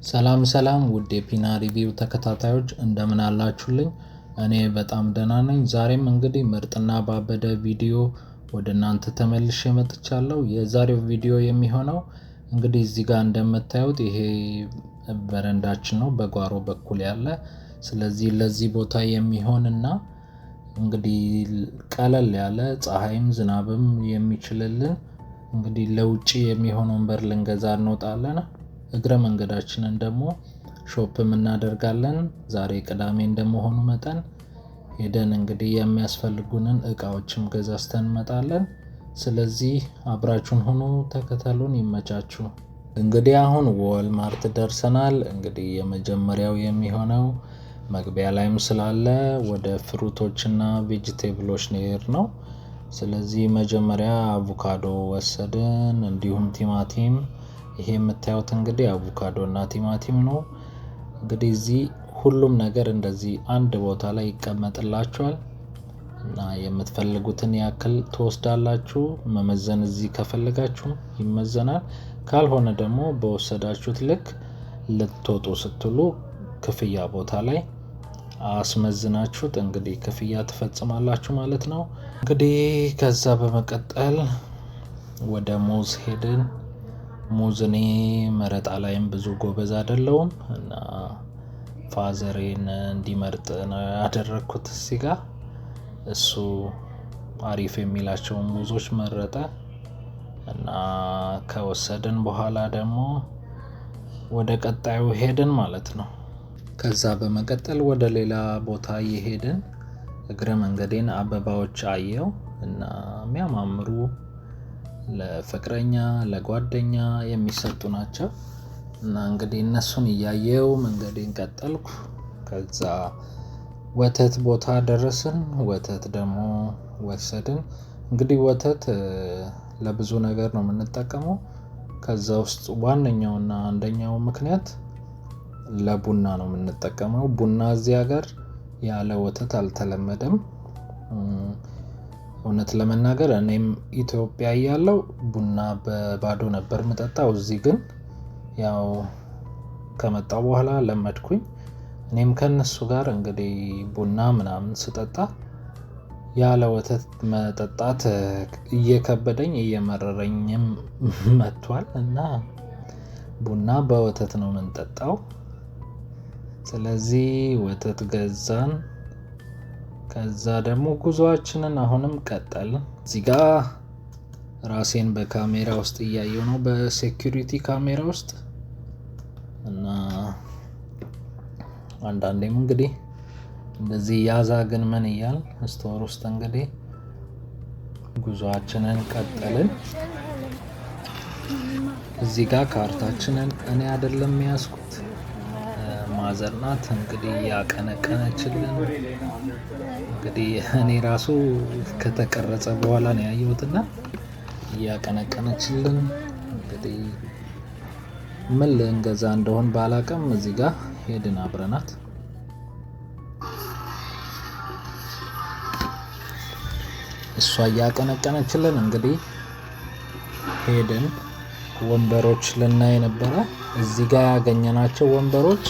ሰላም ሰላም ውድ የፒና ሪቪው ተከታታዮች፣ እንደምን አላችሁልኝ? እኔ በጣም ደህና ነኝ። ዛሬም እንግዲህ ምርጥና ባበደ ቪዲዮ ወደ እናንተ ተመልሼ መጥቻለሁ። የዛሬው ቪዲዮ የሚሆነው እንግዲህ እዚህ ጋር እንደምታዩት ይሄ በረንዳችን ነው በጓሮ በኩል ያለ። ስለዚህ ለዚህ ቦታ የሚሆንና እንግዲህ ቀለል ያለ፣ ፀሐይም ዝናብም የሚችልልን፣ እንግዲህ ለውጭ የሚሆን ወንበር ልንገዛ እንወጣለን። እግረ መንገዳችንን ደግሞ shop ም እናደርጋለን። ዛሬ ቅዳሜ እንደመሆኑ መጠን ሄደን እንግዲህ የሚያስፈልጉንን እቃዎችም ገዛዝተን እንመጣለን። ስለዚህ አብራችሁን ሆኖ ተከተሉን፣ ይመቻችሁ። እንግዲህ አሁን Walmart ደርሰናል። እንግዲህ የመጀመሪያው የሚሆነው መግቢያ ላይም ስላለ ወደ fruit ኦችና vegetable ኦች ነው የሄድነው። ስለዚህ መጀመሪያ አቮካዶ ወሰድን፣ እንዲሁም ቲማቲም። ይሄ የምታዩት እንግዲህ አቮካዶ እና ቲማቲም ነው። እንግዲህ እዚህ ሁሉም ነገር እንደዚህ አንድ ቦታ ላይ ይቀመጥላችኋል እና የምትፈልጉትን ያክል ትወስዳላችሁ። መመዘን እዚህ ከፈለጋችሁ ይመዘናል። ካልሆነ ደግሞ በወሰዳችሁት ልክ ልትወጡ ስትሉ ክፍያ ቦታ ላይ አስመዝናችሁት እንግዲህ ክፍያ ትፈጽማላችሁ ማለት ነው። እንግዲህ ከዛ በመቀጠል ወደ ሙዝ ሄድን። ሙዝ እኔ መረጣ ላይም ብዙ ጎበዝ አይደለሁም እና father ኤን እንዲመርጥ ነው ያደረግኩት። እዚህ ጋር እሱ አሪፍ የሚላቸውን ሙዞች መረጠ እና ከወሰድን በኋላ ደግሞ ወደ ቀጣዩ ሄድን ማለት ነው። ከዛ በመቀጠል ወደ ሌላ ቦታ እየሄድን እግረ መንገዴን አበባዎች አየው እና የሚያማምሩ፣ ለፍቅረኛ ለጓደኛ የሚሰጡ ናቸው። እና እንግዲህ እነሱን እያየው መንገዴን ቀጠልኩ። ከዛ ወተት ቦታ ደረስን። ወተት ደግሞ ወሰድን። እንግዲህ ወተት ለብዙ ነገር ነው የምንጠቀመው። ከዛ ውስጥ ዋነኛውና አንደኛው ምክንያት ለቡና ነው የምንጠቀመው። ቡና እዚህ ሀገር ያለ ወተት አልተለመደም። እውነት ለመናገር እኔም ኢትዮጵያ እያለሁ ቡና በባዶ ነበር የምጠጣው። እዚህ ግን ያው ከመጣሁ በኋላ ለመድኩኝ። እኔም ከእነሱ ጋር እንግዲህ ቡና ምናምን ስጠጣ ያለ ወተት መጠጣት እየከበደኝ እየመረረኝም መጥቷል እና ቡና በወተት ነው የምንጠጣው። ስለዚህ ወተት ገዛን። ከዛ ደግሞ ጉዞአችንን አሁንም ቀጠልን። እዚህ ጋ ራሴን በካሜራ ውስጥ እያየሁ ነው፣ በ security ካሜራ ውስጥ። እና አንዳንዴም እንግዲህ እንደዚህ ያዛ ግን ምን እያል store ውስጥ እንግዲህ ጉዞአችንን ቀጠልን። እዚህ ጋር cart ኣችንን እኔ አይደለም ያዝኩት፣ mother ናት እንግዲህ ያቀነቀነችልን። እንግዲህ እኔ ራሱ ከተቀረጸ በኋላ ነው ያየሁትና እያቀነቀነችልን እንግዲህ ምን ልንገዛ እንደሆን ባላቅም እዚህ ጋር ሄድን አብረናት። እሷ እያቀነቀነችልን እንግዲህ ሄድን። ወንበሮች ልናይ ነበረ። እዚህ ጋር ያገኘናቸው ወንበሮች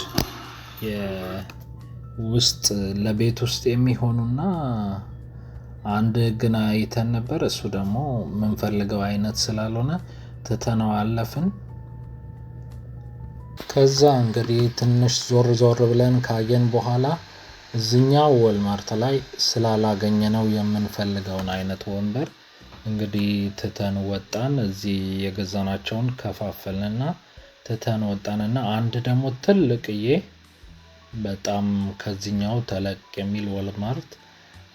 የውስጥ ለቤት ውስጥ የሚሆኑና አንድ ግን አይተን ነበር። እሱ ደግሞ የምንፈልገው አይነት ስላልሆነ ትተነው አለፍን። ከዛ እንግዲህ ትንሽ ዞር ዞር ብለን ካየን በኋላ እዚኛው Walmart ላይ ስላላገኘነው የምንፈልገውን አይነት ወንበር እንግዲህ ትተን ወጣን። እዚህ የገዛናቸውን ከፋፈልንና ትተን ወጣንና አንድ ደግሞ ትልቅዬ በጣም ከዚህኛው ተለቅ የሚል Walmart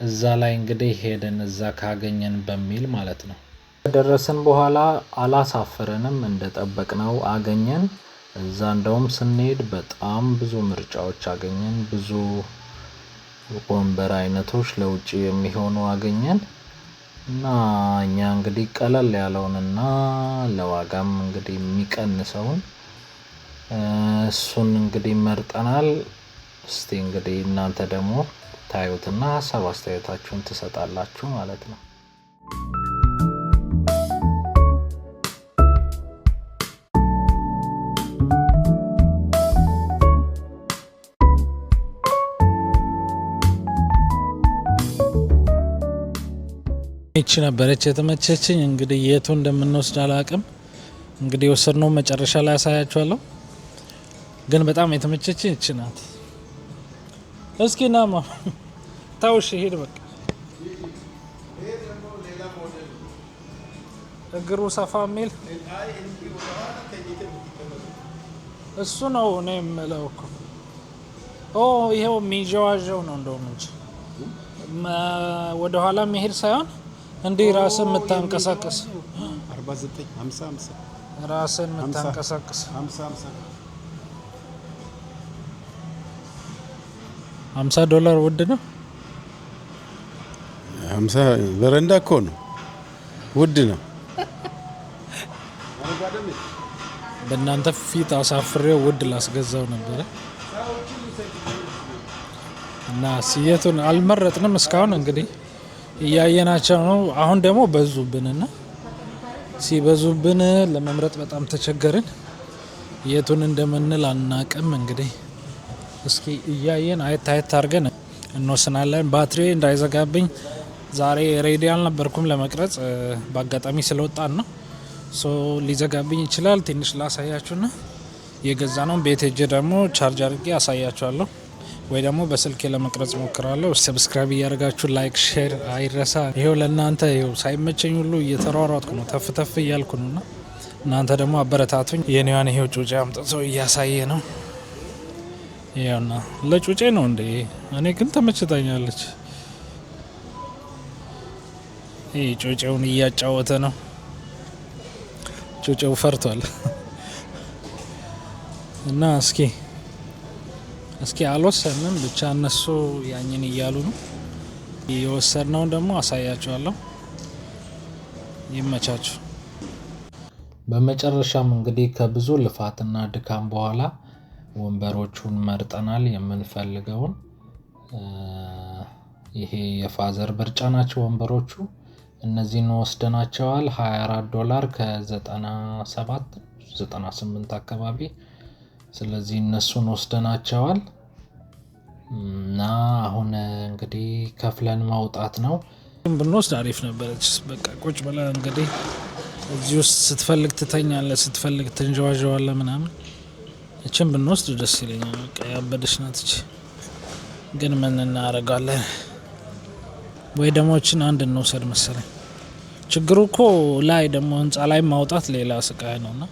እዛ ላይ እንግዲህ ሄደን እዛ ካገኘን በሚል ማለት ነው። ከደረስን በኋላ አላሳፈረንም፣ እንደጠበቅነው አገኘን። እዛ እንደውም ስንሄድ በጣም ብዙ ምርጫዎች አገኘን። ብዙ ወንበር አይነቶች ለውጭ የሚሆኑ አገኘን። እና እኛ እንግዲህ ቀለል ያለውንና ለዋጋም እንግዲህ የሚቀንሰውን እሱን እንግዲህ መርጠናል። እስቲ እንግዲህ እናንተ ደግሞ ታዩትና ሀሳብ አስተያየታችሁን ትሰጣላችሁ ማለት ነው። ይቺ ነበረች የተመቸችኝ። እንግዲህ የቱ እንደምንወስድ አላቅም። እንግዲህ የወሰድነው መጨረሻ ላይ ያሳያችኋለሁ። ግን በጣም የተመቸችኝ ይቺ ናት። እስኪ ናማ ታውሽ ሄድ በቃ እግሩ ሰፋ የሚል እሱ ነው እኔ የምለው እኮ። ኦ ይሄው የሚንዠዋዠው ነው እንደውም እንጂ ወደኋላ መሄድ ሳይሆን እንዲህ ራስን የምታንቀሳቅስ 49 50 50 ራስን የምታንቀሳቅስ 50 50። $50 ውድ ነው። 50 በረንዳ እኮ ነው፣ ውድ ነው። በእናንተ ፊት አሳፍሬው ውድ ላስገዛው ነበረ እና ስየቱን አልመረጥንም እስካሁን እንግዲህ እያየናቸው ነው። አሁን ደግሞ በዙብንና ሲበዙብን ለመምረጥ በጣም ተቸገርን። የቱን እንደምንል አናቅም። እንግዲህ እስኪ እያየን አየት አየት አድርገን እንወስናለን። ባትሪ እንዳይዘጋብኝ ዛሬ ready አልነበርኩም ለመቅረጽ፣ በአጋጣሚ ስለወጣን ነው። So ሊዘጋብኝ ይችላል። ትንሽ ላሳያችሁና የገዛነው ቤት ሄጄ ደግሞ ቻርጅ አድርጌ አሳያችኋለሁ፣ ወይ ደግሞ በስልኬ ለመቅረጽ ሞክራለሁ። Subscribe እያደረጋችሁ like፣ share አይረሳ። ይሄው ለእናንተ ይሄው ሳይመቸኝ ሁሉ እየተሯሯጥኩ ነው፣ ተፍ ተፍ እያልኩ ነውና እናንተ ደግሞ አበረታቱኝ። የኔዋን ይሄው ጩጬ አምጥቶ እያሳየ ነው። ይኸውና ለጩጬ ነው እንዴ? እኔ ግን ተመችታኛለች። ይሄ ጩጬውን እያጫወተ ነው። ጩጬው ፈርቷል። እና እስኪ አልወሰንም፣ ብቻ እነሱ ያኝን እያሉ ነው። የወሰድነውን ደግሞ አሳያችኋለሁ። ይመቻችሁ። በመጨረሻም እንግዲህ ከብዙ ልፋትና ድካም በኋላ ወንበሮቹን መርጠናል የምንፈልገውን። ይሄ የ father ምርጫ ናቸው ወንበሮቹ። እነዚህን ወስደናቸዋል። $24 ከዘጠና ሰባት ዘጠና ስምንት አካባቢ። ስለዚህ እነሱን ወስደናቸዋል እና አሁን እንግዲህ ከፍለን ማውጣት ነው። ብንወስድ አሪፍ ነበረች። በቃ ቁጭ ብለህ እንግዲህ እዚህ ውስጥ ስትፈልግ ትተኛለህ፣ ስትፈልግ ትንዠዋዠዋለህ ምናምን። እችን ብንወስድ ደስ ይለኛል። በቃ ያበደች ናት እቺ። ግን ምን እናደርጋለን? ወይ ደግሞ እችን አንድ እንውሰድ መሰለኝ። ችግሩ እኮ ላይ ደግሞ ህንፃ ላይ ማውጣት ሌላ ስቃይ ነውና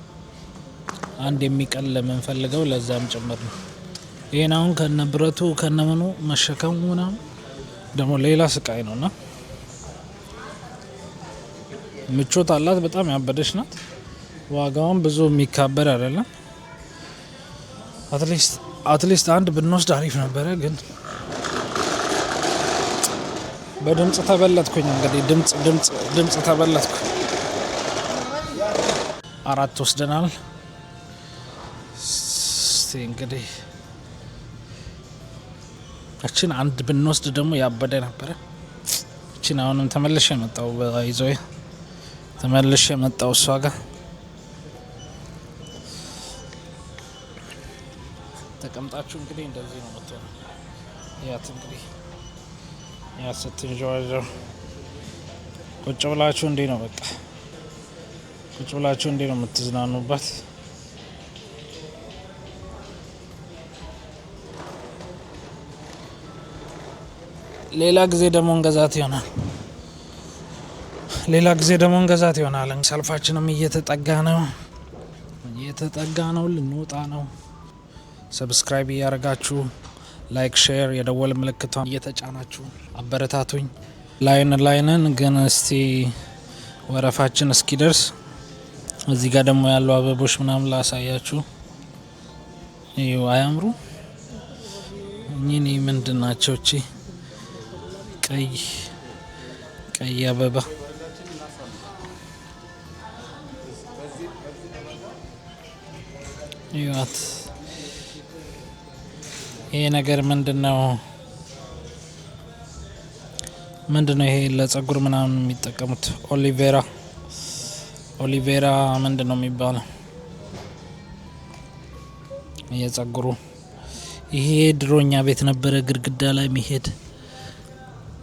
አንድ የሚቀል ለምንፈልገው ለዛም ጭምር ነው። ይሄን አሁን ከነ ብረቱ ከነምኑ መሸከሙ ምናምን ደግሞ ሌላ ስቃይ ነውና ምቾት አላት። በጣም ያበደች ናት። ዋጋውን ብዙ የሚካበድ አይደለም። At least አንድ ብንወስድ አሪፍ ነበረ፣ ግን በድምጽ ተበለጥኩኝ። እንግዲህ ድምጽ ድምጽ ድምጽ ተበለጥኩ። አራት ወስደናል። እስቲ እንግዲህ እችን አንድ ብንወስድ ደግሞ ያበደ ነበረ። እችን አሁንም ተመልሼ መጣው፣ ይዞ ተመልሼ መጣው እሷ ጋር ተቀምጣችሁ እንግዲህ እንደዚህ ነው የምትሆነው። ያት እንግዲህ ያ ስትንዠዋዠው ቁጭ ብላችሁ እንዲህ ነው፣ በቃ ቁጭ ብላችሁ እንዲህ ነው የምትዝናኑባት። ሌላ ጊዜ ደግሞ እንገዛት ይሆናል። ሌላ ጊዜ ደግሞ እንገዛት ይሆናል። ሰልፋችንም እየተጠጋ ነው፣ እየተጠጋ ነው፣ ልንወጣ ነው። Subscribe እያደረጋችሁ like፣ share፣ የደወል ምልክቷን እየተጫናችሁ አበረታቱኝ። Line ላይንን ግን እስቲ ወረፋችን እስኪደርስ እዚህ ጋር ደግሞ ያሉ አበቦች ምናምን ላሳያችሁ። ይኸው አያምሩ? እኚህ ምንድን ናቸው? እቺ ቀይ ቀይ አበባ ይዋት። ይሄ ነገር ምንድነው? ምንድነው ይሄ ለጸጉር ምናምን የሚጠቀሙት? Aloe vera፣ aloe vera ምንድነው የሚባለው? የጸጉሩ ይሄ ድሮኛ ቤት ነበረ ግድግዳ ላይ የሚሄድ፣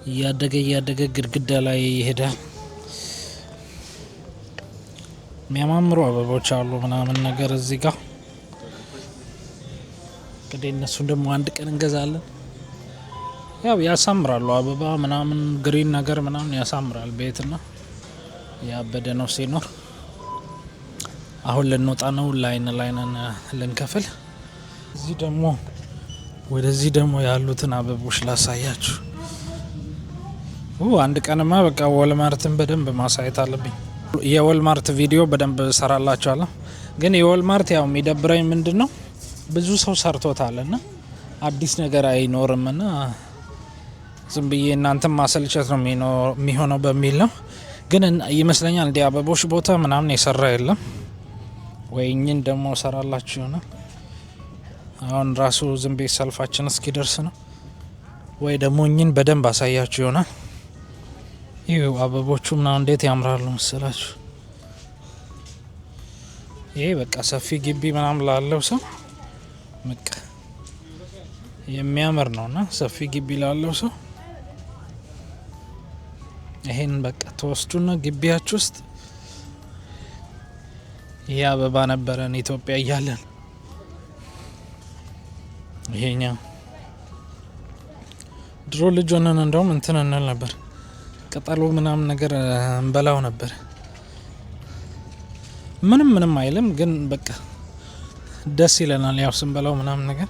እያደገ እያደገ ግድግዳ ላይ ይሄዳል። የሚያማምሩ አበቦች አሉ ምናምን ነገር እዚህ ጋር። እንግዲህ እነሱን ደግሞ አንድ ቀን እንገዛለን። ያው ያሳምራሉ፣ አበባ ምናምን green ነገር ምናምን ያሳምራል ቤትና ያበደ ነው ሲኖር። አሁን ልንወጣ ነው፣ line line ልንከፍል። እዚህ ደግሞ ወደዚህ ደግሞ ያሉትን አበቦች ላሳያችሁ። አንድ ቀንማ በቃ Walmart ን በደንብ ማሳየት አለብኝ። የ Walmart ቪዲዮ በደንብ ሰራላችኋለሁ። ግን የ Walmart ያው የሚደብረኝ ምንድን ነው፣ ብዙ ሰው ሰርቶታል እና አዲስ ነገር አይኖርም እና ዝም ብዬ እናንተም ማሰልቸት ነው የሚሆነው በሚል ነው። ግን ይመስለኛል እንዲህ አበቦች ቦታ ምናምን የሰራ የለም ወይ፣ እኝን ደግሞ ሰራላችሁ ይሆናል። አሁን ራሱ ዝም ብዬ ሰልፋችን እስኪደርስ ነው፣ ወይ ደግሞ እኝን በደንብ አሳያችሁ ይሆናል። ይህ አበቦቹ ምናምን እንዴት ያምራሉ መሰላችሁ። ይሄ በቃ ሰፊ ግቢ ምናምን ላለው ሰው በቃ የሚያምር ነው እና ሰፊ ግቢ ላለው ሰው ይሄን በቃ ተወስዱና ግቢያችሁ ውስጥ። ይሄ አበባ ነበረን ኢትዮጵያ እያለን፣ ይሄኛው ድሮ ልጅ ሆነን እንደውም እንትን እንል ነበር፣ ቅጠሉ ምናምን ነገር እንበላው ነበር። ምንም ምንም አይልም፣ ግን በቃ ደስ ይለናል ያው ስንበላው ምናምን ነገር።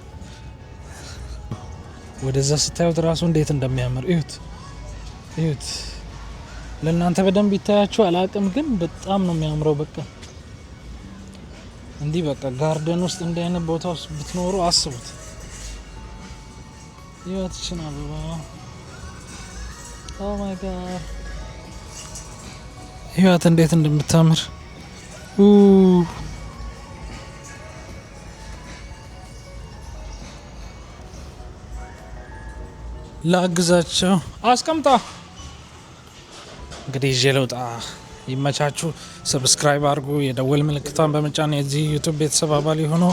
ወደዛ ስታዩት ራሱ እንዴት እንደሚያምር እዩት፣ እዩት። ለእናንተ በደንብ ይታያችሁ አላቅም፣ ግን በጣም ነው የሚያምረው። በቃ እንዲህ በቃ garden ውስጥ እንዲህ አይነት ቦታ ውስጥ ብትኖሩ አስቡት። ይወትችን አበባ፣ oh my God፣ ህይወት እንዴት እንደምታምር። ላግዛቸው አስቀምጣ። እንግዲህ ይዤ ልውጣ። ይመቻችሁ። Subscribe አድርጉ። የደወል ምልክቷን በመጫን የዚህ YouTube ቤተሰብ አባል ይሁኑ።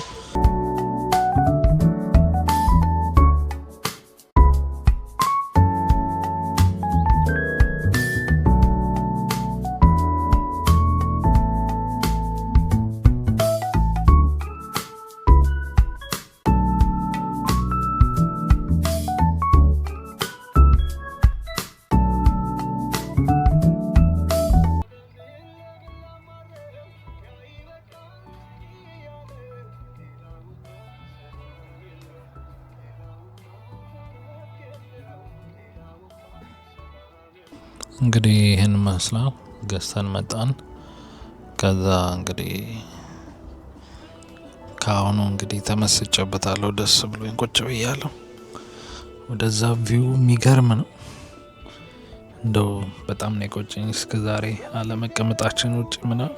እንግዲህ ይህን ይመስላል፣ ገዝተን መጣን። ከዛ እንግዲህ ከአሁኑ እንግዲህ ተመስጬበታለሁ። ደስ ብሎኝ ቁጭ ብያለሁ። ወደዛ view የሚገርም ነው። እንደው በጣም ነው የቆጨኝ እስከ ዛሬ አለመቀመጣችን ውጭ ምናምን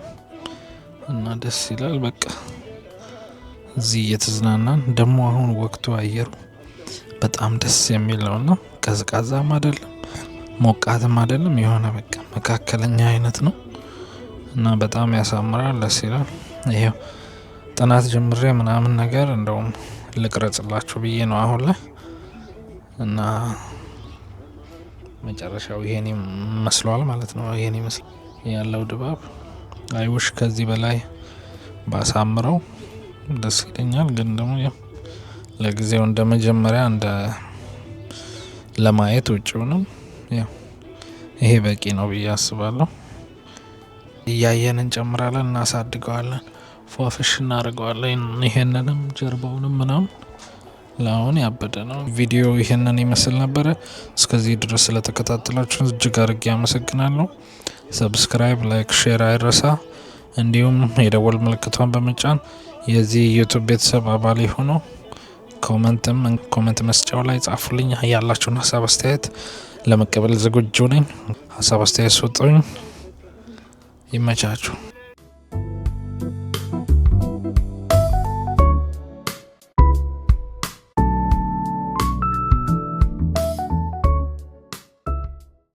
እና ደስ ይላል። በቃ እዚህ እየተዝናናን ደግሞ አሁን ወቅቱ አየሩ በጣም ደስ የሚል ነው እና ቀዝቃዛም አይደለም፣ ሞቃትም አይደለም፣ የሆነ በቃ መካከለኛ አይነት ነው እና በጣም ያሳምራል፣ ደስ ይላል። ይሄው ጥናት ጀምሬ ምናምን ነገር እንደውም ልቅረጽላችሁ ብዬ ነው አሁን ላይ እና መጨረሻው ይሄን መስሏል ማለት ነው። ይሄን ይመስላል ያለው ድባብ። I wish ከዚህ በላይ ባሳምረው ደስ ይለኛል። ግን ደግሞ ያው ለጊዜው እንደ መጀመሪያ እንደ ለማየት ውጭውንም ያው ይሄ በቂ ነው ብዬ አስባለሁ። እያየን እንጨምራለን፣ እናሳድገዋለን፣ ፏፍሽ እናደርገዋለን። ይሄንንም ጀርባውንም ምናምን ለአሁን ያበደ ነው። ቪዲዮ ይሄንን ይመስል ነበረ። እስከዚህ ድረስ ስለተከታተላችሁ እጅግ አድርጌ አመሰግናለሁ። Subscribe፣ like፣ share አይረሳ። እንዲሁም የደወል ምልክቷን በመጫን የዚህ YouTube ቤተሰብ አባል ይሁኑ። Comment ም comment መስጫው ላይ ጻፉልኝ። ያላችሁን ሀሳብ አስተያየት ለመቀበል ዝግጁ ነኝ። ሀሳብ አስተያየት ስጡኝ። ይመቻችሁ።